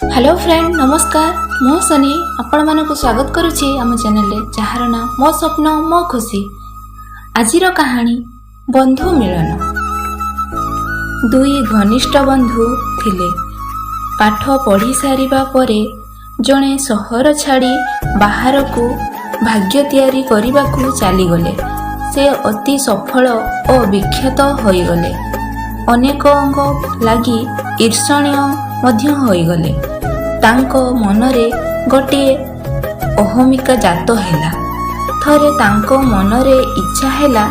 Hello friend, ନମସ୍କାର। ମୁଁ ସନି ଆପଣମାନଙ୍କୁ ସ୍ୱାଗତ କରୁଛି ଆମ ଚ୍ୟାନେଲରେ, ଯାହାର ନାଁ ମୋ ସ୍ୱପ୍ନ ମୋ ଖୁସି। ଆଜିର କାହାଣୀ ବନ୍ଧୁ ମିଳନ। ଦୁଇ ଘନିଷ୍ଠ ବନ୍ଧୁ ଥିଲେ। ପାଠ ପଢ଼ି ସାରିବା ପରେ ଜଣେ ସହର ଛାଡ଼ି ବାହାରକୁ ଭାଗ୍ୟ ତିଆରି କରିବାକୁ ଚାଲିଗଲେ। ସେ ଅତି ସଫଳ ଓ ବିଖ୍ୟାତ ହୋଇଗଲେ। ଅନେକଙ୍କ ଲାଗି ଈର୍ଷଣୀୟ ମଧ୍ୟ ହୋଇଗଲେ। ତାଙ୍କ ମନରେ ଗୋଟିଏ ଅହମିକା ଜାତ ହେଲା। ଥରେ ତାଙ୍କ ମନରେ ଇଚ୍ଛା ହେଲା,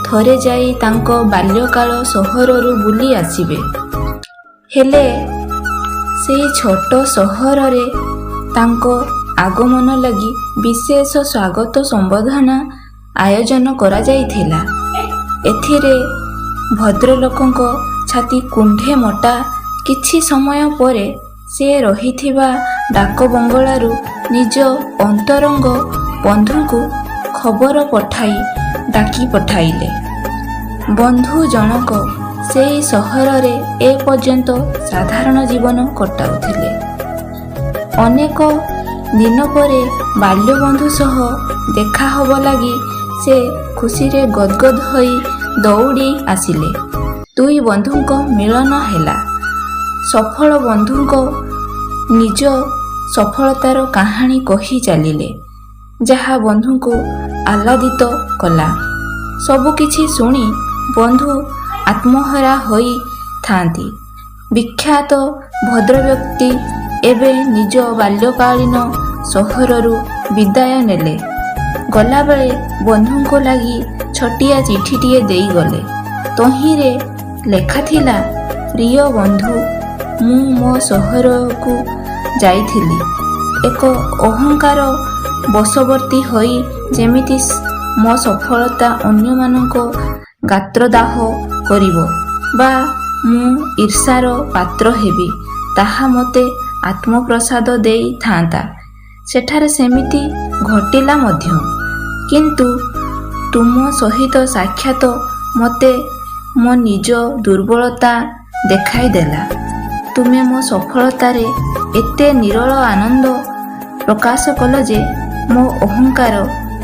ଥରେ ଯାଇ ତାଙ୍କ ବାଲ୍ୟକାଳ ସହରରୁ ବୁଲି ଆସିବେ। ହେଲେ ସେଇ ଛୋଟ ସହରରେ ତାଙ୍କ ଆଗମନ ଲାଗି ବିଶେଷ ସ୍ୱାଗତ ସମ୍ବର୍ଦ୍ଧନା ଆୟୋଜନ କରାଯାଇଥିଲା। ଏଥିରେ ଭଦ୍ରଲୋକଙ୍କ ଛାତି କୁଣ୍ଢେ ମୋଟା। କିଛି ସମୟ ପରେ ସେ ରହିଥିବା ଡାକ ବଙ୍ଗଳାରୁ ନିଜ ଅନ୍ତରଙ୍ଗ ବନ୍ଧୁଙ୍କୁ ଖବର ପଠାଇ ଡାକି ପଠାଇଲେ। ବନ୍ଧୁ ଜଣକ ସେଇ ସହରରେ ଏ ପର୍ଯ୍ୟନ୍ତ ସାଧାରଣ ଜୀବନ କଟାଉଥିଲେ। ଅନେକ ଦିନ ପରେ ବାଲ୍ୟବନ୍ଧୁ ସହ ଦେଖା ହବ ଲାଗି ସେ ଖୁସିରେ ଗଦଗଦ ହୋଇ ଦୌଡ଼ି ଆସିଲେ। ଦୁଇ ବନ୍ଧୁଙ୍କ ମିଳନ ହେଲା। ସଫଳ ବନ୍ଧୁଙ୍କ ନିଜ ସଫଳତାର କାହାଣୀ କହି ଚାଲିଲେ, ଯାହା ବନ୍ଧୁଙ୍କୁ ଆହ୍ଲାଦିତ କଲା। ସବୁକିଛି ଶୁଣି ବନ୍ଧୁ ଆତ୍ମହରା ହୋଇଥାନ୍ତି। ବିଖ୍ୟାତ ଭଦ୍ରବ୍ୟକ୍ତି ଏବେ ନିଜ ବାଲ୍ୟକାଳୀନ ସହରରୁ ବିଦାୟ ନେଲେ। ଗଲାବେଳେ ବନ୍ଧୁଙ୍କ ଲାଗି ଛୋଟିଆ ଚିଠିଟିଏ ଦେଇଗଲେ। ତହିଁରେ ଲେଖାଥିଲା, "ପ୍ରିୟ ବନ୍ଧୁ, ମୁଁ ମୋ ସହରକୁ ଯାଇଥିଲି ଏକ ଅହଙ୍କାର ବଶବର୍ତ୍ତୀ ହୋଇ, ଯେମିତି ମୋ ସଫଳତା ଅନ୍ୟମାନଙ୍କ ଗାତ୍ରଦାହ କରିବ ବା ମୁଁ ଈର୍ଷାର ପାତ୍ର ହେବି, ତାହା ମୋତେ ଆତ୍ମପ୍ରସାଦ ଦେଇଥାନ୍ତା। ସେଠାରେ ସେମିତି ଘଟିଲା ମଧ୍ୟ। କିନ୍ତୁ ତୁମ ସହିତ ସାକ୍ଷାତ ମୋତେ ମୋ ନିଜ ଦୁର୍ବଳତା ଦେଖାଇଦେଲା। ତୁମେ ମୋ ସଫଳତାରେ ଏତେ ନିରୋଳ ଆନନ୍ଦ ପ୍ରକାଶ କଲ ଯେ ମୋ ଅହଙ୍କାର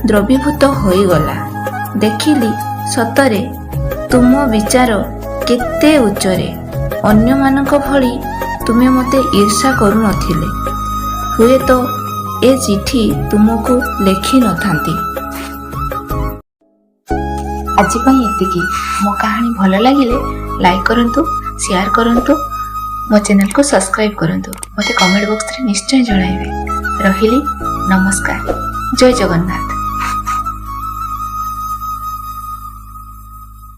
ଦ୍ରବୀଭୂତ ହୋଇଗଲା। ଦେଖିଲି, ସତରେ ତୁମ ବିଚାର କେତେ ଉଚ୍ଚରେ। ଅନ୍ୟମାନଙ୍କ ଭଳି ତୁମେ ମୋତେ ଈର୍ଷା କରୁନଥିଲେ ହୁଏତ ଏ ଚିଠି ତୁମକୁ ଲେଖି ନଥାନ୍ତି।" ଆଜି ପାଇଁ ଏତିକି। ମୋ କାହାଣୀ ଭଲ ଲାଗିଲେ ଲାଇକ୍ କରନ୍ତୁ, ସେୟାର କରନ୍ତୁ, ମୋ ଚ୍ୟାନେଲକୁ ସବସ୍କ୍ରାଇବ୍ କରନ୍ତୁ। ମୋତେ କମେଣ୍ଟ ବକ୍ସରେ ନିଶ୍ଚୟ ଜଣାଇବେ। ରହିଲି, ନମସ୍କାର, ଜୟ ଜଗନ୍ନାଥ।